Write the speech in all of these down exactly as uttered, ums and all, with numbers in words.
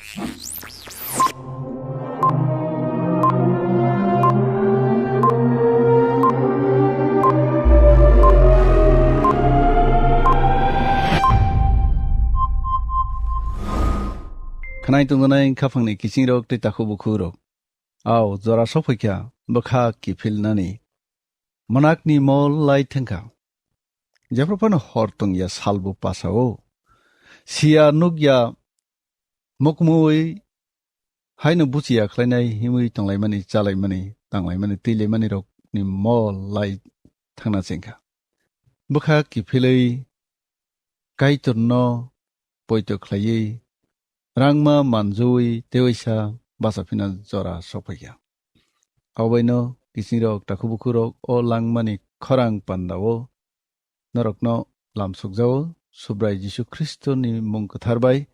Khwnai tongjanai wngkha phangni kiching rok tei takhuk bukhuk rok. Ao, jora sokphaikha, bwkha kiphilnani. Mwnakni mol lai thangkha. Jephru phano hor tongya salbo pasao. Siya nukya mukmui haino buchiya khlainai himwi tonglaimani, chalaimani, tanglaimani, twilaimani rokni mol lai thangna chengkha. Bwkha kiphilwi Kaitorno poito khlaiwi, rangma manjui tewaisa bachaphina jora sokphaikha. Abaino kiching rok, takhuk bukhuk rok o langmani khorang pandao norokno lamsokjao, Subrai Jisu Khristoni mung kwthar bai.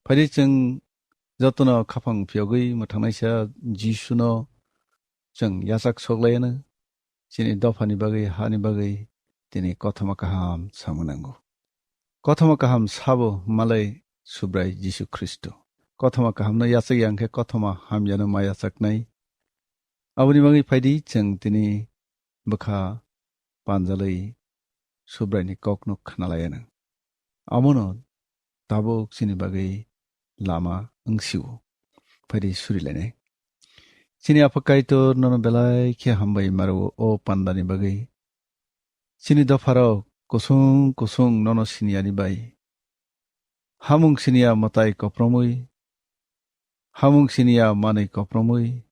Phaidi chwng jotono khaphang phiyogwi mwthangnaisa Jisuno chwng yachak soklaiano. Chini dophani bagwi, hani bagwi tini kothoma kaham samung nango. Kothoma kaham sabo malai Subrai Jisu Khristo. Kothoma kahamno yachak ya hwnkhe kothoma hamyano ma yachaknai. Aboni bagwi phaidi chwng tini bwkha panjalwi Subraini kokno khwnalaiano. Amono tabuk chini bagwi lama wngsio. Phaidi surilainai. Chini Apha Kaitor, nono belai khe hambai maro o pandani bagwi. Chini dopharok kusung kusung nono siniyani bai. Hamung siniya mwtai kopromwi, hamung siniya manwi kopromwi,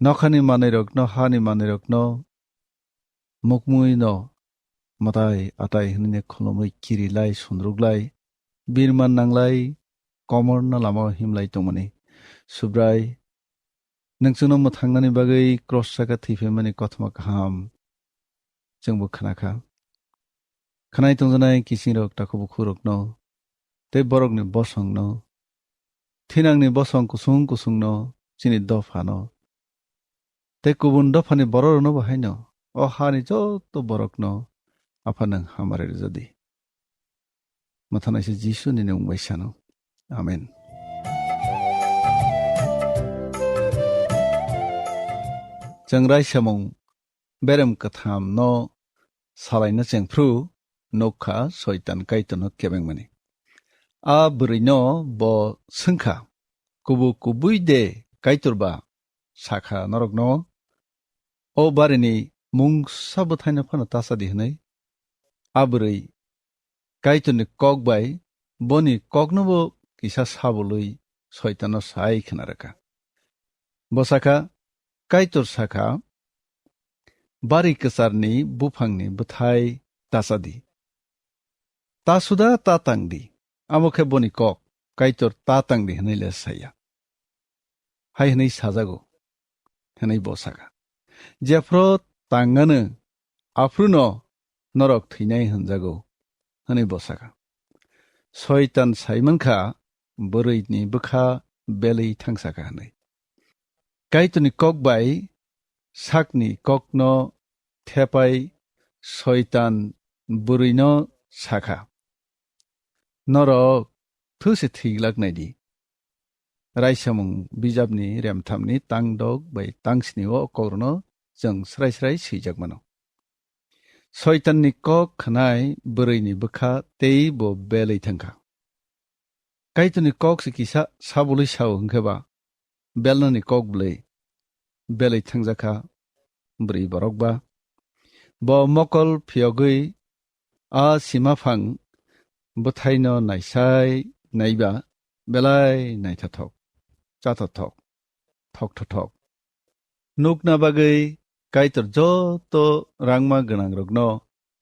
nokhani manwirokno, hani manwirokno mukmui no mwtai atai hwnwi khulumwi kirilai, sundruklai, birman nanglai, komorno lama himlai tongmani. Subrai, nwng chwngno mwthangnani bagwi cross saka thwi phaimani kothoma kaham chwngbo khwnakha. Khwnai tongjanai kiching rok, takhuk bukhuk rokno, tei borokni bosongno, thinangni bosong kusung kusungno, chini dophano, tei kubun dophani bororokno bo haino, o hani joto borokno Apha nwng hamari rwjadi. Mwthanaisa Jisu nini mung bai sano. Amen. Chwng raisamung berem kwtham no salaina chengphru nukha Soitan Kaitorno kebengmani. A bwrwino bo swngkha, "Kubuk kubui de Kaitor ba sakha norokno, 'O barini mungsa bwthaino phano ta cha di,' hwnwi?" A bwrwi Kaitorni kok bai boni koknobo kisa sabulwi Soitanno sai khna rwkha. Bo sakha, Kaitor sakha, "Bari kwcharni buphangni bwthai ta cha di. Ta suda ta tang di." Amo khe boni kok, Kaitor ta tang di hwnwi le saya. Hai hwnwi sajago, hwnwi bo sakha. Jephru tangano, aphruno norok thwinai hwnjago, hwnwi bo sakha. Soitan sai mankha, bwrwini bwkha belwi thangsakha hwnwi. Kaitorni kok bai sakni kokno thepai Soitan bwrwino sakha, "Norok thwi se thwiglak nai di." Raisamung bijapni remthamni tangdok bai tangsni o kokrokno chwng srai srai swijak mano. Soitanni kok khwnai bwrwini bwkha tei bo belwi thangkha. Kaitorni kok se kisa sabulwi sao hwnkhe ba, belnani kok bwlwi belwi thangjakha bwrwi borok ba. Bo mokol phiyogwi a simaphang bwthaino naisai naiba belai naithothok, chathothok, thokthothok. Nukna bagwi Kaitor joto rangma gwnangrokno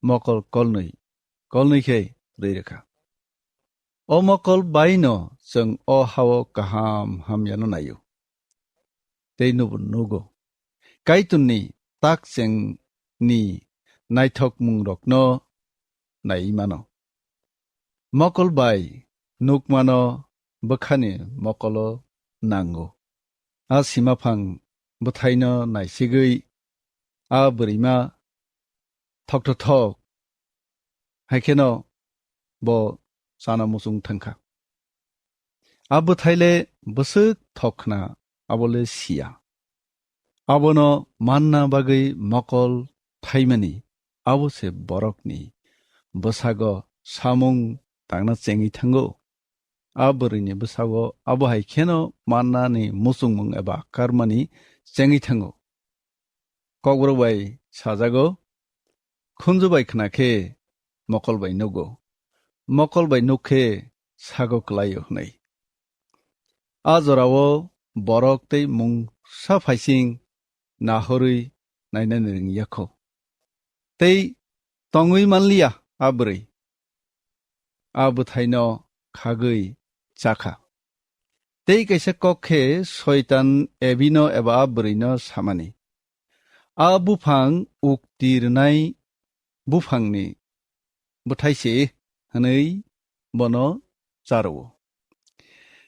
mokol kolnwi, kolnwi khe rwi rwkha. O mokol baino chwng o hao kaham hamyano naio. Tei nubo nugo, Kaitorni takchengni naithokmungrokno naiwi mano. Mokol bai nukmano bwkhani mokolo nango. A simaphang bwthaino naisigwi a bwrwima thokthothok, hai kheno bo chana muchung thangkha. A bwthai le bwswk thok khna, abo le siya. Abono manna bagwi mokol thaimani, abo se borokni bwsago samung tangna chengwi thango. A bwrwini bwsago abo hai kheno mannani muchungmung eba karmani chengwi thango. Kokborok bai sajago, "Khunju bai khna khe mokol bai nugo, mokol bai nuk khe sago kwlaio," hwnwi. A jorao borok tei mungsa phaising nahorwi nainani ringya kho. Tei tongwi manliya a bwrwi. A bwthaino khagwi chakha. Tei kaisa kok khe Soitan Ebino eba a bwrwino samani, "A buphang ukti rwnai buphangni bwthai se," hwnwi bono charwo.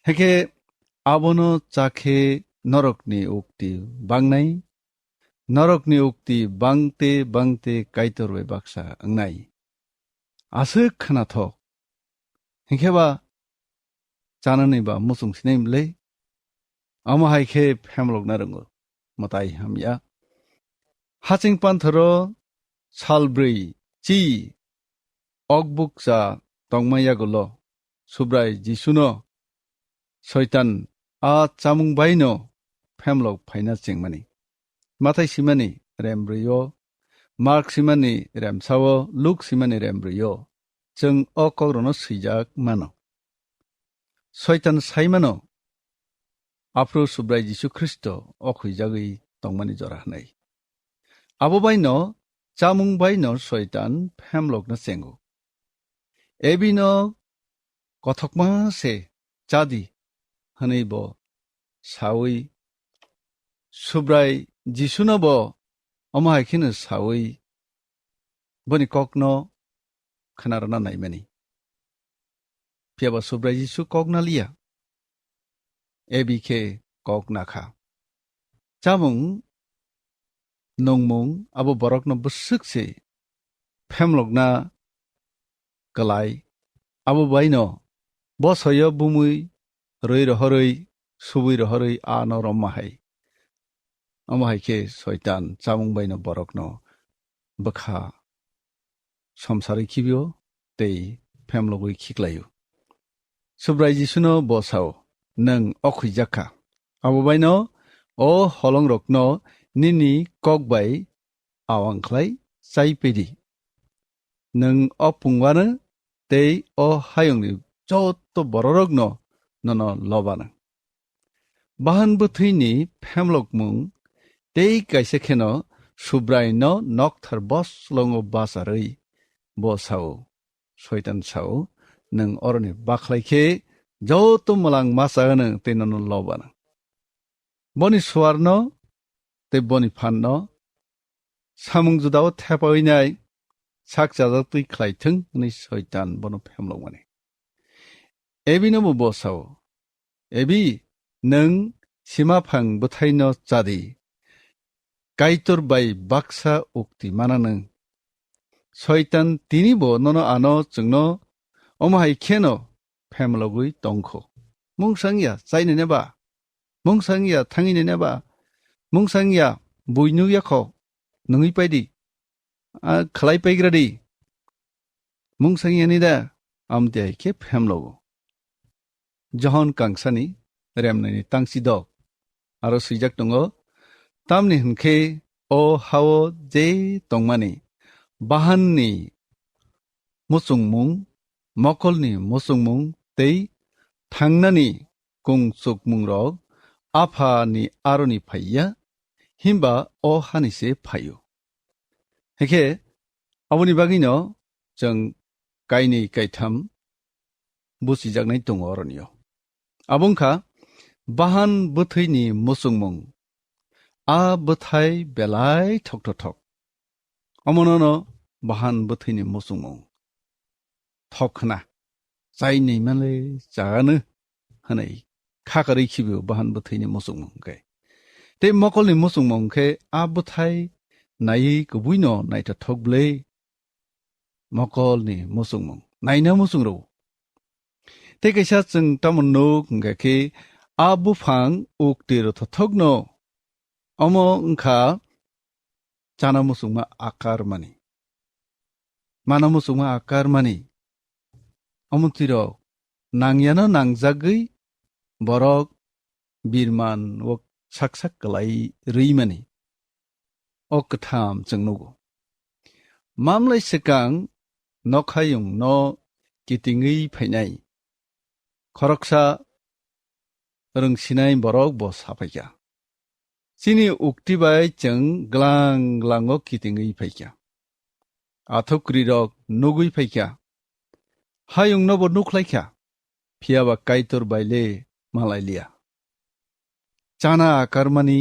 Hekhe abono chakhe norokni ukti bangnai, norokni ukti bangte bangte Kaitor bai baksa wngnai. Aswk khwnathok. Hinkhe ba chanani ba muchung sinai mle? Amo hai khe phemlokna rwngo. Mwtai hamya. Haching panthoro salbrwi chi okbukcha tongma yagulo Subrai Jisuno Soitan a chamung baino phemlok phaina chengmani. Mathai simani rembrwi-o, Mark simani remsa-o, Luk simani rembrwi-o chwng o kokrokno swijak mano. Soitan saimano, aphuru Subrai Jisu Khristo o khuijagwi tongmani jora hwnwi. Abo baino chamung baino Soitan phemlokna chengo. Ebino kothokma se chadi hwnwi bo saui, Subrai Jisuno bo omo hai kheno saui boni kokno khwnarwna naimani. Phiya ba Subrai Jisu kok naliya, Ebi khe kok nakha. Chamung nungmung abo borokno bwswk se phemlokna kwlai. Abo baino bo soyo bumui rwi rohorwi, subui rohorwi ano romma hai. Omo hai khe Soitan chamung baino borokno bwkha somsarwi khibio tei phemlogwi khiklaio. Subrai Jisuno bo sao, "Nwng o khuijak kha. Abo baino o holongrokno nini kok bai awang khlai chai pedi. Nwng o pungwano tei o hayungni joto bororokno nono lobano." Bahan bwthwini phemlokmung tei kaisa kheno Subraino nokthar boslongo bacharwi bo sao, Soitan sao, "Nwng oroni bakhlai khe joto mwlang masa hwnw tei nono lobano." Boni suarno tei boni phanno samung judao thepawi nai sak chajaktwi khlai thung hwnwi Soitan bono phemlokmani. Ebino bo bo sao, "Ebi, nwng simaphang bwthaino chadi, Kaitor bai baksa ukti mana nwng." Soitan tini bo nono ano chwngno omo hai kheno phemlogwi tongkho. Mungsang ya chainai neba? Mungsang ya thanginai neba? Mungsang ya buinuk yakho? Nungwi paidi. A khlai paigra di. Mungsang yani da? Amtwi hai khe phemlogo. Johon kangsani remnani tangsi dok. Aro swijak tongo, "Tamni hwnkhe o hao je tongmani bahanni muchungmung, mokolni muchungmung tei thangnani kung chukmungrok Aphani aroni phaiya, himba o hani se phaio." Hekhe aboni bagwino chwng kainwi kaitham buchijaknai tongo oronio. Abo wngkha bahan bwthwini muchungmung. A bwthai belai thoktothok. Omonono bahan bwthwini muchungmung thok khna, "Chainwi manle chagano," hwnwi khakarwi khibio bahan bwthwini muchungmung khe. Tei mokolni muchungmung khe a bwthai naiwi kubuino naithothok bwlwi mokolni muchungmung, naina muchungrwo. Tei kaisa chwng tamo nuk hwnkha khe, a buphang ukti rwthothokno, omo wngkha chana muchungma akar mani. Mana muchungma akar mani. Omo twirok nangyano nangjagwi borok birman o sak sak kwlai rwi mani. O kwtham chwng nugo. Mamlai swkang nokhayungno kitingwi phainai. Khoroksa rwngsinai borok bo saphaikha. Chini ukti bai chwng glang glango kitingwi phaikha. Athukrirok nugwi phaikha. Hayungno bo nukhlaikha. Phiyaba Kaitor bai le malailiya. Chana akarmani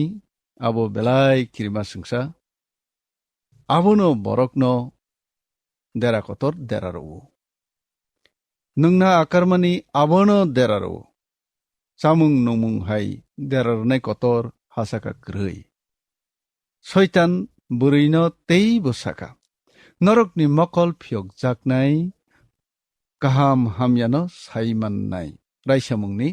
abo belai kirima swngsa. Abono borokno dera kotor dera rwo. Nwngna akarmani abono dera rwo. Chamung nungmung hai dera rwnai kotor hasaka kwrwi. Soitan bwrwino teibo saka, "Norokni mokol phiyokjaknai kaham hamyano sai mannai." Raisamungni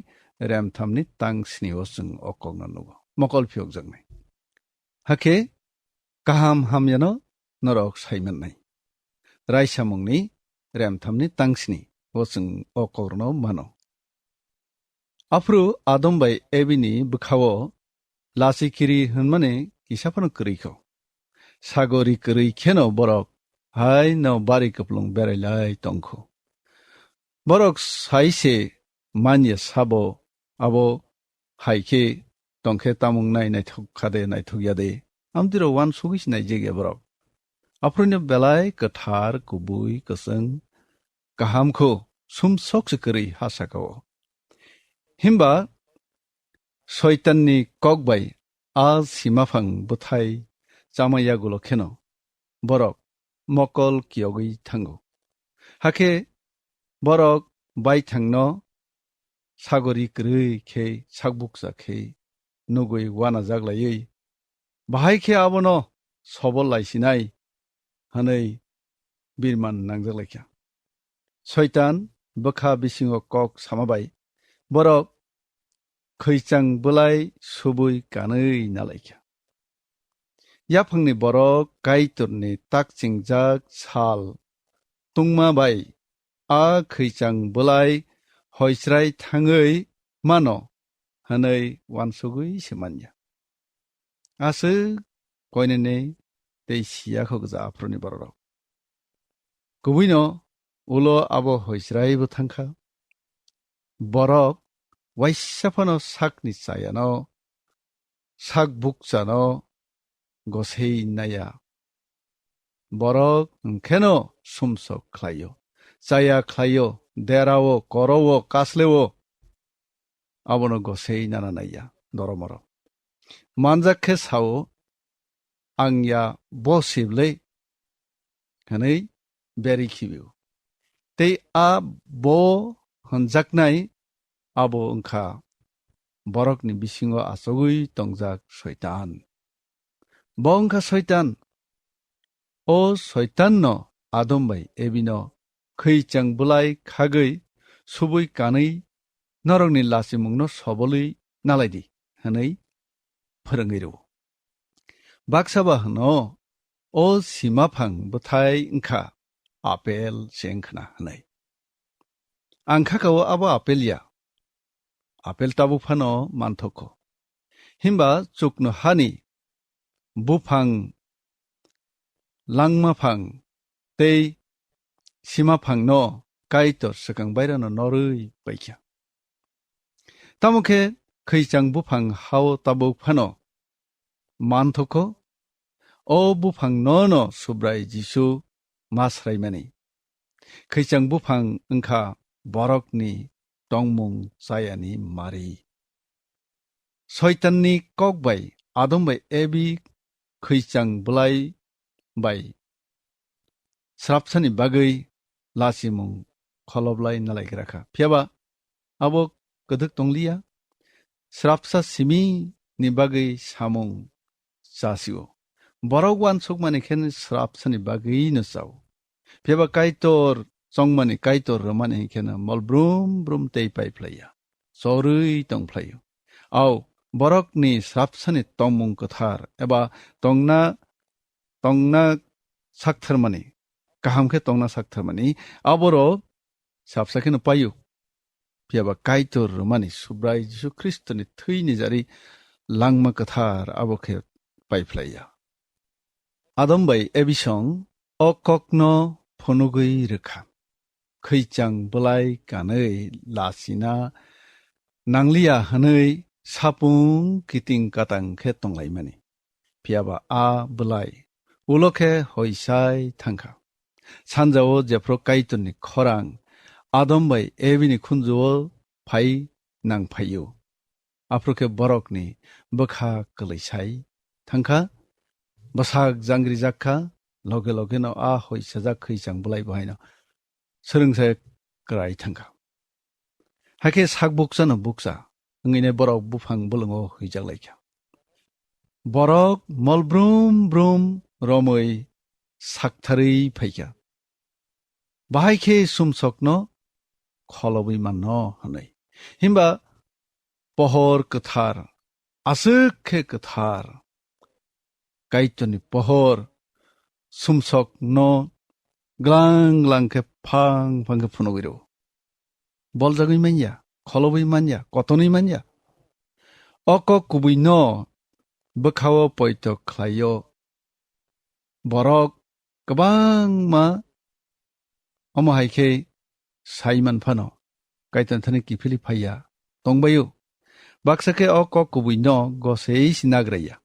remthamni tang sni o chwng o kokno nugo. Mokol phiyokjaknai. Hakhe kaham hamyano norok sai mannai. Raisamungni remthamni tang sni o chwng o kokrwno mano. Aphuru Adam bai Ebini bwkhao lachikiri hwnmani kisa phano kwrwi kho. Sagori kwrwi kheno borok hai no bari kwplung berai lai tong kho. Borok sai se man ya sabo, abo hai khe tong khe tamung nai naithok kha de, naithok ya de. Amtwirok uansugwi se naijak ya borok. Aphuruni belai kwthar, kubui, kwchwng, kaham kho, sumsok se kwrwi ha saka o. Himba Soitanni kok bai a simaphang bwthai chama yagulo kheno borok mokol kiyogwi thango. Hakhe borok baithangno sagori kwrwi khe sakbukcha khe nugwi uanajaklaiwi, "Bahai khe abono sobol laisinai," hwnwi birman nangjaklaikha. Soitan bwkha bisingo kok sama bai borok khwichang bwlai subui kanwi nalaikha. Yaphangni borok Kaitorni takchingjak sal tungma bai a khwichang bwlai hoichrai thangwi mano hwnwi uansugwi se manya. Aswk koinene tei siya kho gwja aphuruni bororok. Kubuino ulo abo hoichrai bo thangkha. Borok waisa phano sakni chayano, sak bukchano gosei naya. Borok hwnkheno sumsok khlaio, chaya khlaio, derao, koroo, kasleo. Abono gosei nana naiya doromoro. Manjak khe sao, "Ang ya bo sible," hwnwi beri khibio. Tei a bo hwnjaknai abo wngkha borokni bisingo achugwi tongjak Soitan. Bo wngkha Soitan. O Soitanno Adam bai Ebino khwichang bwlai khagwi subui kanwi norokni lachimungno sobolwi nalaidi hwnwi phwrwngwi rwo. Baksa ba hwno, "O simaphang bwthai wngkha apel se wngkhwna," hwnwi. Ang kha kao abo apel ya. Apel tabuk phano manthokho. Himba chuknohani buphang, langmaphang tei simaphangno Kaitor swkang bairano norwi paikha. Tamo khe khwichang buphang hao tabuk phano manthokho, o buphang nono Subrai Jisu ma sraimani. Khwichang buphang wngkha borokni tongmung chayani mari. Soitanni kok bai Adam bai Ebi khwichang bwlai bai srapsani bagwi lachimung kholoblai nalaigra kha. Phiyaba abo kwdwk tongliya. Srapsa simi ni bagwi samung chasio. Borok uansukmani khe srapsani bagwino chao. Phiyaba Kaitor chongmani Kaitor rwmani hinkhe no mol brum brum tei pai phlai ya, chorwi tong phlai o. Au, borokni srapsani tongmung kwthar eba tongna, tongna saktharmani, kaham khe tongna saktharmani, aboro sapsa kheno paio. Phiya ba Kaitor rwmani Subrai Jisu Khristoni thwini jari langma kwthar abo khe pai phlai ya. Adam bai Ebisong o kokno phunugwi rwkha. Khwichang bwlai kanwi lachina nangliya hwnwi sapung kiting katang khe tonglaimani. Phiya ba a bwlai ulo khe hoisai thangkha. Sanjao jephru Kaitorni khorang Adam bai Ebini khunjuo phai nang phaio. Aphru khe borokni bwkha kwlwisai thangkha, bwsak jangri jak kha, loge loge no a hoisajak khwichang bwlai bo haino swrwngsa kwrai thangkha. Hakhe sak bukcha no bukcha wngwi nai borok buphang bwlwngo huijak lai kha. Borok mol brum brum romwi saktharwi phaikha. Bahai khe sumsokno kholobwi manno hwnwi. Himba pohor kwthar, aswk khe kwthar. Kaitorni pohor sumsokno glang glang khe phang phang khe phunugwi rwo. Boljagwi manya, kholobwi manya, kotonwi manya. O kok kubui no bwkhao poito khlaio. Borok kwbangma omo hai khe sai man phano Kaitorni thani kiphilwi phaiya tongbaio. Baksa khe o kok kubui no gosei si nagraiya.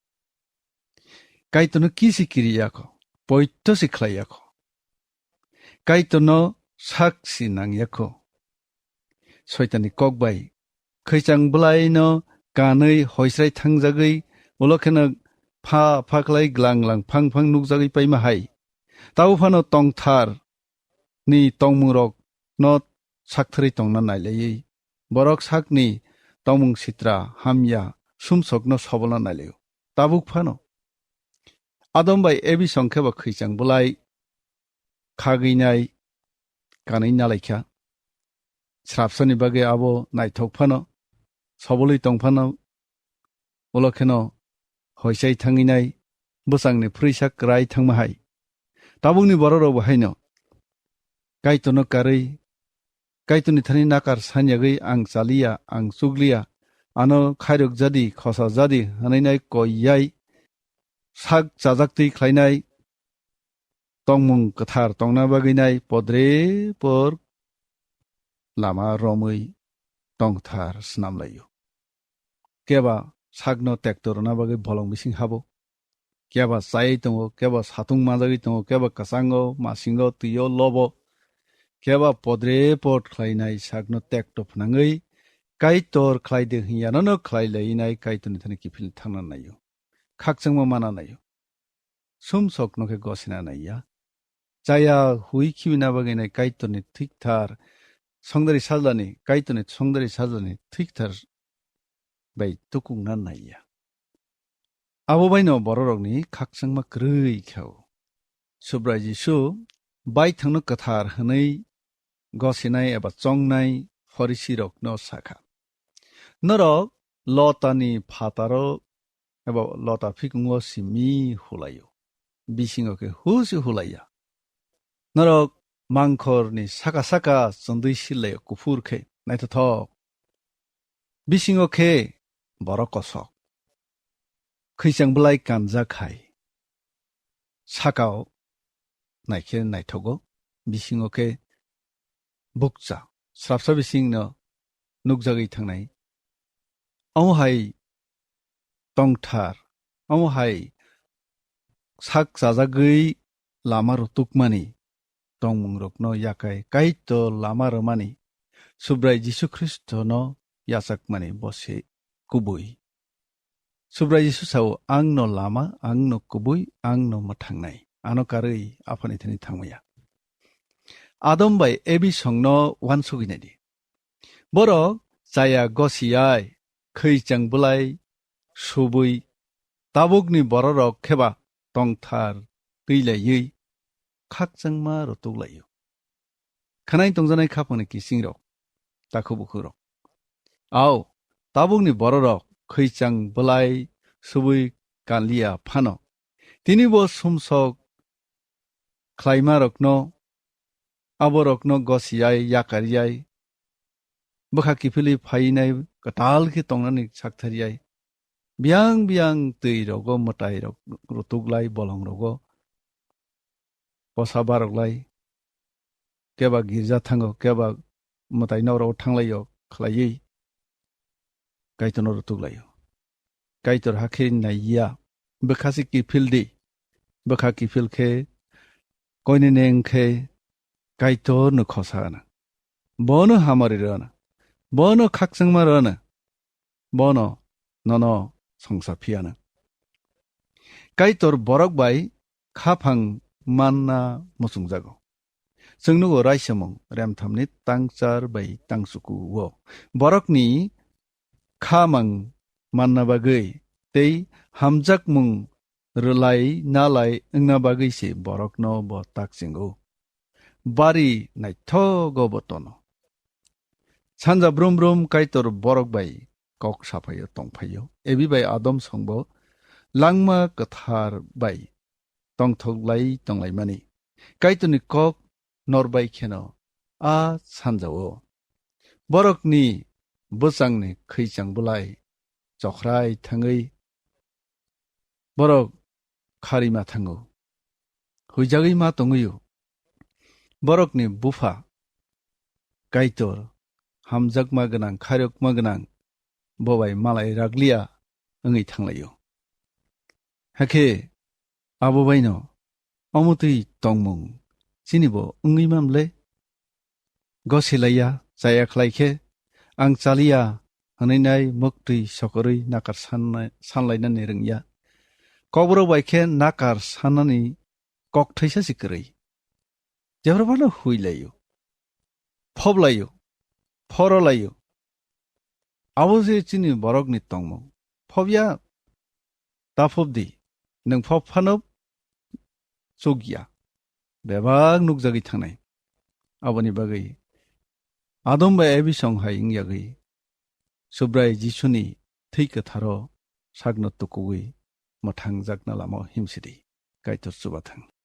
Kaitorno kisi kiriya kho, poito si khlaiya kho. Kaitorno sak si nangya kho. Soitanni kok bai khwichang bwlai no kanwi hoisrai thangjagwi ulo kheno pha pha khlai glang glang phang phang nukjagwi paima hai. Tabo phano tongthar ni tongmung rok no saktharwi tongna nailaiwi borok sakni tongmung sitra hamya sumsok no sobolna nailaio. Tabuk phano Adam bai Ebi songkhe bo khwichang bwlai khagwinai kanwi nalaikha. Srapsani bagwi abo naithok phano, sobolwi tong phano, ulo kheno hoisai thangwinai bwsangni phwrwisa kwrai thangma hai. Tabukni bororok bo haino Kaitorno karwi, Kaitorni thani nakar sanyagwi ang chaliya, ang chukliya, ano khairok jadi, khosa jadi hwnwi nai koi yai sak chajaktwi khlainai tongmung kwthar tongna bagwi nai podre por lama romwi tongthar snamlaio. Keba sakno tekto rwna bagwi bolong bising habo. Keba chai tongo, keba satung manjagwi tongo, keba kwchango, masingo, twio, lobo. Keba podre pod khlainai sakno tekto phnangwi Kaitor khlai de hwnyanano khlai lainai Kaitorni thani kiphilni thangna naio. Khakchangma mana naio. Sumsokno khe gosina naiya. Chaya hui khibina bagwi nai Kaitorni thwikthar songdari sajlani, Kaitorni songdari sajlani thwikthar bai tukungna naiya. Abo baino bororokni khakchangma kwrwi khao. Subrai Jisu baithangno kwthar hwnwi gosinai eba chongnai Pharisirokno sakha, "Norok lotani phataro eba lota phikungo simi hulaio, bisingo khe husi hulaiya. Norok mangkhorni saka saka chwndwi sillaio kuphur khe naithothok, bisingo khe borok kosok. Khwichang bwlai kanjak hai sakao naikhe naithogo, bisingo khe bukcha, srapsa bisingno nukjagwi thangnai. Omo hai tongthar, omo hai sak chajagwi lama rwtukmani tongmungrokno yakai Kaitor lama rwmani Subrai Jisu Khristono yachakmani bo se kubui." Subrai Jisu sao, "Ang no lama, ang no kubui, ang no mwthangnai. Ano karwi Aphani thani thangmaya." Adam bai Ebi songno uansugwi naidi. Borok chaya gosiyai, khwichang bwlai subui, tabukni bororok kheba tongthar twi laiwi khakchangma rwtuk laio. khwnai tongjaknai khaphangni kisingrok, takhuk bukhukrok. Ao, tabukni bororok khwichang bwlai subui kanliya phano, tini bo sumsok khlaimarokno, aborokno gosiyai, yakariyai, bwkha kiphilwi phainai kwtal khe tongnani sakthariyai. Biyang biyang twi rogo mwtai rok rutuk lai, bolong rogo posa barok lai, keba girja thango, keba mwtai nok rogo thanglaio khlaiwi Kaitorno rutuk laio. Kaitor hakhe naiya, bwkha se kiphil di, bwkha kiphil khe koinene wngkhe Kaitorno khosa ana, bono hamari rana, bono khakchangma rana, bono nono songsa phiyana. Kaitor borok bai khaphang manna muchungjago. Chwng nugo raisamung remthamni tangchar bai tangchuku o. Borokni khamang manna bagwi tei hamjakmung rwlai nalai wngna bagwi se borokno bo takchingo. Bari naithogo bo tono. Sanja brum brum Kaitor borok bai kok saphaio tongphaio. Ebi bai Adam songbo langma kwthar bai tongthoklai tonglaimani. Kaitorni kok nor bai kheno a sanjao. Borokni bwchangni khwichang bwlai chokhrai thangwi borok kharima thango. Huijagwi ma tongwio. Borokni bupha Kaitor hamjakma gwnang, khairokma gwnang, bo bai malai raglia wngwi thanglaio. Hakhe abo baino omo twi tongmung chini bo wngwi mamle? Gosilaiya, chaya khlai khe, ang chaliya hwnwi nai muktwi sokorwi nakar sanna-, sanlainani rwngya. Kokborok bai khe nakar sannani kokthaisa se kwrwi. Jephru phano huilaio, phoblaio, phorolaio. Abo se chini borokni tongmung. Phobya, ta phobdi, nwng phob phano chukya. Bebak nukjagwi thangnai. Aboni bagwi Adam bai Ebi song hai wngyagwi Subrai Jisuni thwi kwtharo sakno tukugwi mwthangjakna lama himsidi. Kaitor chubathang.